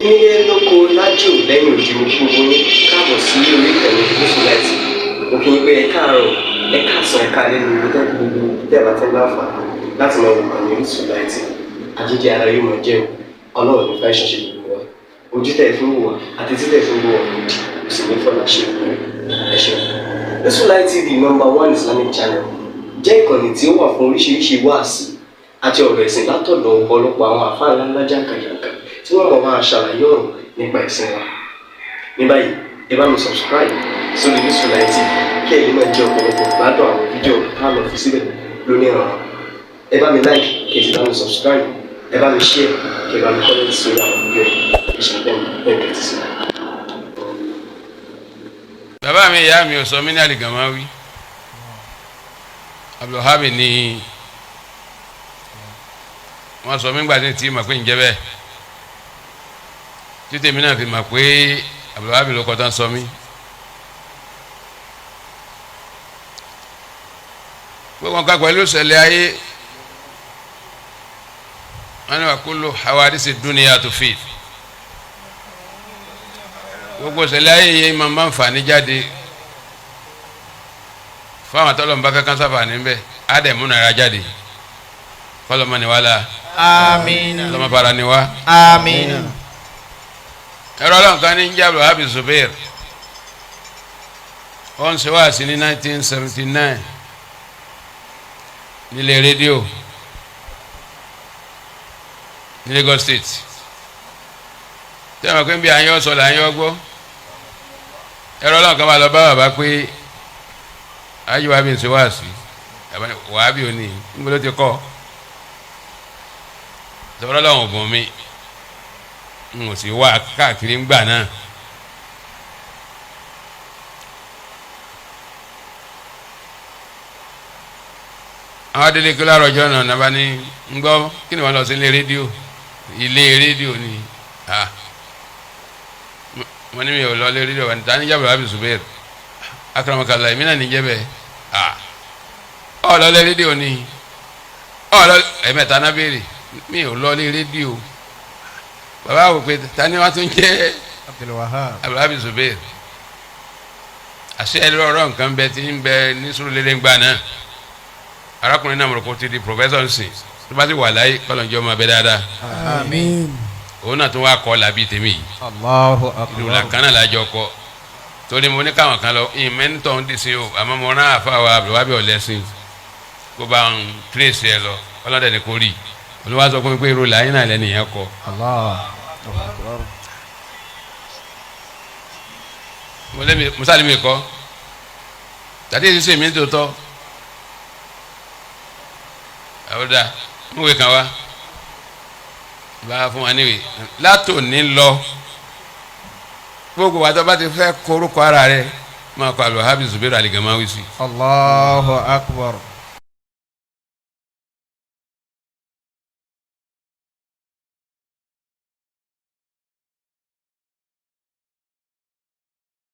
Nílé lóko lájò lẹ́yìn odi, mo kí gbogbo yín káàbọ̀ sí orí ìkànnì Gúúsù Láìtì. Mo kí yín pé ẹ káàárọ̀, ẹ káàsán, ẹ káalẹ́ ní ibi tẹ́ gbogbo tẹ́ bá tẹ́ láǹfààní láti máa wò kàn ní Orísun Láìtì. Àjíjẹ ara yóò máa jẹun, Ọlọ́run ní fẹ́ ṣẹṣẹ gbogbo wa. Ojú tẹ́ fi ń wò wá àti tí tẹ́ fi ń wò wá òdì kò sì ní fọlá ṣe ìpínlẹ̀. Ẹ ṣeun. Orísun Light TV, number one Islamic channel, jẹ́ ìkànnì tí ó wà fún oríṣiríṣi wáàsí àti ọ̀rọ̀ ẹ̀sìn látọ̀dọ̀ ọ̀pọ̀lọpọ̀ àwọn àfáà ńláńlá jàǹkàjàǹkà tí wọ́n mọ̀ máa ṣàlàyé ọ̀rọ̀ nípa ẹ̀sìn wa. Ní báyìí, ẹ bá mi subscribe sórí Orísun Light TV kí ẹ lè máa jẹ ọ̀pọ̀lọpọ̀ gbádùn àwọn fídíò tá a lọ fi síbẹ̀ lónìí ọ̀rọ̀. Ẹ bá mi like, kí ẹ sì bá mi subscribe, ẹ bá mi share, kí ẹ bá mi comment sórí àwọn fídíò yìí. Ẹ ṣe bẹ́ẹ̀ bẹ́ẹ̀ tẹ́tí sí. Bàbá mi, ìyá mi ò sọ mí ní Àlìgàmáwí. Abdulhabi ni wọ́n sọ mí gbà tí mà pé ń jẹ́ bẹ́ẹ̀, títí mi náà fi mà pé Abdulhabi ló kọ́ tán sọ mí. Gbogbo nǹkan pẹ̀lú ìṣẹ̀lẹ̀ ayé wọ́n ní wà kullu hawadisi dunya tufid. Gbogbo ìṣẹ̀lẹ̀ ayé yẹn máa ń fà ní jáde fáwọn atọ́lọ́mùbá kankan sáfà níbẹ̀ á dẹ̀ múnara jáde kọ́lọ́mọ ni wá la. Amiina. Kọ́lọ́mọ fara ni wá. Amiina. Ẹ̀rọ ọlọ́run kan ní ń jábọ̀ Abi Zubair, ó ń ṣe wáàsí ní 1979 nílé rédíò ní Lagos State. Tí a máa pín bí àyàn sọ là ń yọ gbọ́, ẹ̀rọ ọlọ́run kan máa lọ bá bàbá pé ayé wa bí ń ṣe wáàsí wàá bí òní níbo ló ti kọ́ tọ́lọ́ lọ́wọ́ bùn mi, n ò sì wá káàkiri ń gbà náà. Àwọn adélé kí lárọ̀ ọjọ́ náà nàbà ní ń gbọ́ kí ni wọ́n lọ sí ilé rédíò, ilé rédíò ni. Mo ní mi ò lọ ilé rédíò wà ní ta ní jábọ̀ wàá bí Zubair akramakala, èmi náà ní jẹ́ bẹ́ẹ̀. Ọ lọ ilé rédíò ni, ọ lọ ẹ̀mẹ́ta náà béèrè, mi ò lọ ilé rédíò. Bàbá wò pé ta ni wọ́n tún jẹ́? Abdulwahab. Abdulwahab Zubair. Àṣẹ ẹlọ́rọ̀ nǹkan bẹ tí ń bẹ ní Sùúrùlérè ń gbà náà. Arákùnrin náà mọ̀rọ̀kọ́ ti di professor nsìn tó bá ti wà láyé, kọ́lọ́njọ́ máa bẹ dáadáa. Amiin. Òun náà tún wá kọ́ làbí tèmi yìí. Allahu Ìlú akbar. làkànnà làjọ kọ torí mo ní káwọn kan lọ ìmẹ́ńtọ̀ ń dìsín o, àmọ́ mo rán àfàwà Abdulwahab ọ̀lẹ́sìn kó bá ń tírèsì ẹ lọ, ọlọ́dẹ ni kò rí. Olúwa sọ fún mi pé irú làyín náà lẹ́nìyẹn kọ. Allahu akbar. Mo lé mi musa mi kọ tàbí èyí sèmi tó tọ́ àwòdà múwèé kan wá bá fún wa níwèé látòní lọ. Gbogbo wa tó bá ti fẹ́ korúkọ ara rẹ, máa kọ Abdulwahab Zubair Aligamawi sí. Allahu akbar.